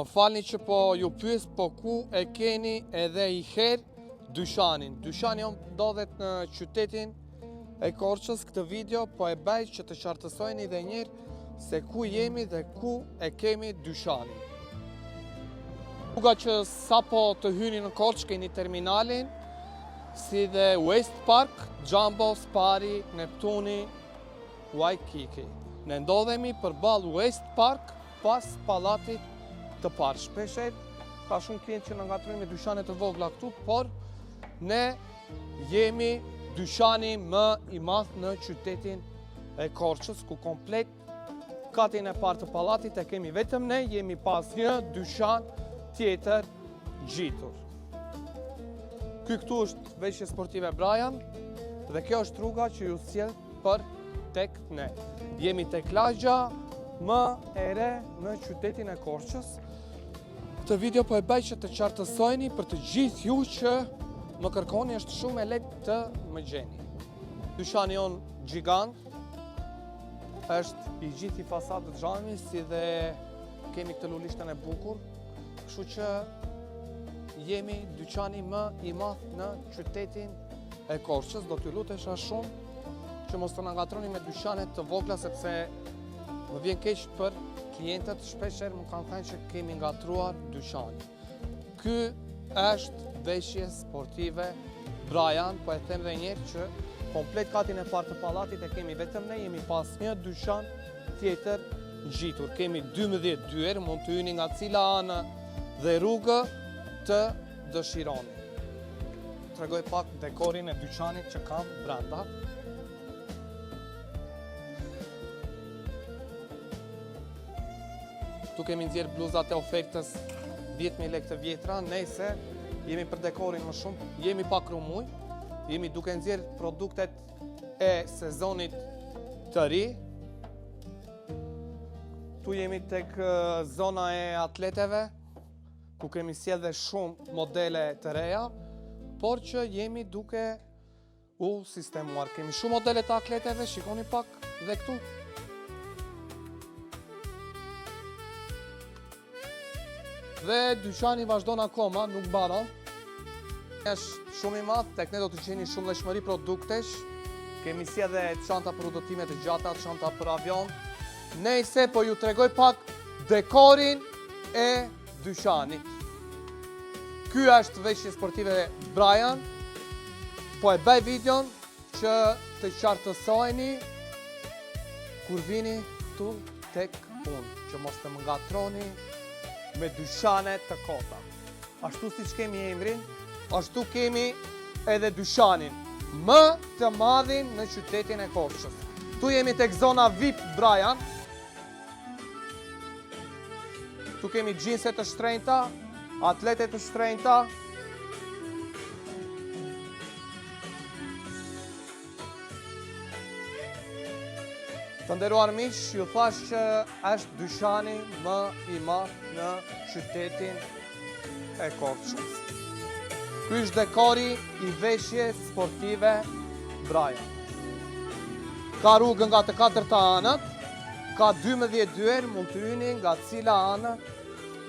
Më falni që po ju pyes, po ku e keni edhe i herë dyshanin. Dyshani jonë ndodhet në qytetin e Korçës, këtë video po e baj që të qartësojeni dhe njëherë se ku jemi dhe ku e kemi dyshanin. Rruga që sapo të hyni në Korçë keni terminalin, si dhe West Park, Jumbo, Spari, Neptuni, Waikiki. Ne ndodhemi përballë West Park, pas pallatit të parë. Shpeshherë ka shumë klientë që na ngatërrojnë me dyqane të vogla këtu, por ne jemi dyqani më i madh në qytetin e Korçës, ku komplet katin e parë të pallatit e kemi vetëm ne, jemi pa asnjë dyqan tjetër ngjitur. Ky këtu është veshje sportive Brian dhe kjo është rruga që ju sjell për tek ne. Jemi tek lagja më e re në qytetin e Korçës. Këtë video po e bëj që të qartësojeni për të gjithë ju që më kërkoni është shumë e lehtë të më gjeni. Dyqani jonë gjigant është i gjithë i fasadë xhami si dhe kemi këtë lulishten e bukur, kështu që jemi dyqani më i madh në qytetin e Korçës, do t'ju lutesha shumë që mos të na ngatërroni me dyqane të vogla sepse më vjen keq për klientët, shpeshherë më kanë thënë që kemi ngatërruar dyqanin. Ky është veshje sportive Brian, po e them dhe njëherë që komplet katin e parë të pallatit e kemi vetëm ne, jemi pa asnjë dyqan tjetër ngjitur. Kemi 12 dyer, mund të hyni nga cila anë dhe rrugë të dëshironi. Tregoj pak dekorin e dyqanit që kam brenda. Ktu kemi nxjerrë bluzat e ofertës 10.000 lekë të vjetra, nejse jemi për dekorin më shumë, jemi pak rrëmujë, jemi duke nxjerrë produktet e sezonit të ri. Ktu jemi tek zona e atleteve, ku kemi sjellë dhe shumë modele të reja, por që jemi duke u sistemuar. Kemi shumë modele të atleteve, shikoni pak dhe këtu. Dhe dyqani vazhdon akoma, nuk mbaron. Është shumë i madh, tek ne do të gjeni shumë llojshmëri produktesh. Kemi sjellë dhe çanta për udhëtime të gjata, çanta për avion. Nejse po ju tregoj pak dekorin e dyqanit. Ky është veshje sportive Brian. Po e bëj videon që të qartësojeni kur vini këtu tek unë, që mos të më ngatërroni me dyqane të kota. Ashtu siç kemi emrin, ashtu kemi edhe dyqanin më të madhin në qytetin e Korçës. Ktu jemi tek zona VIP Brian. Ktu kemi xhinse të shtrenjta, atlete të shtrenjta. Të nderuar miq, ju thash që është dyqani më i madh në qytetin e Korçës. Ky është dekori i veshjes sportive Brian. Ka rrugë nga të katërta anët, ka 12 dyer, mund të hyni nga cila anë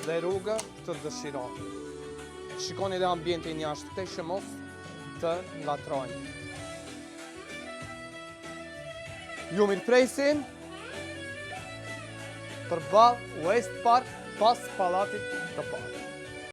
dhe rrugë të dëshironi. Shikoni dhe ambientin jashtë këtej që mos të ngatërrojnë. Ju mirëpresim përballë West Park pas pallatit të parë.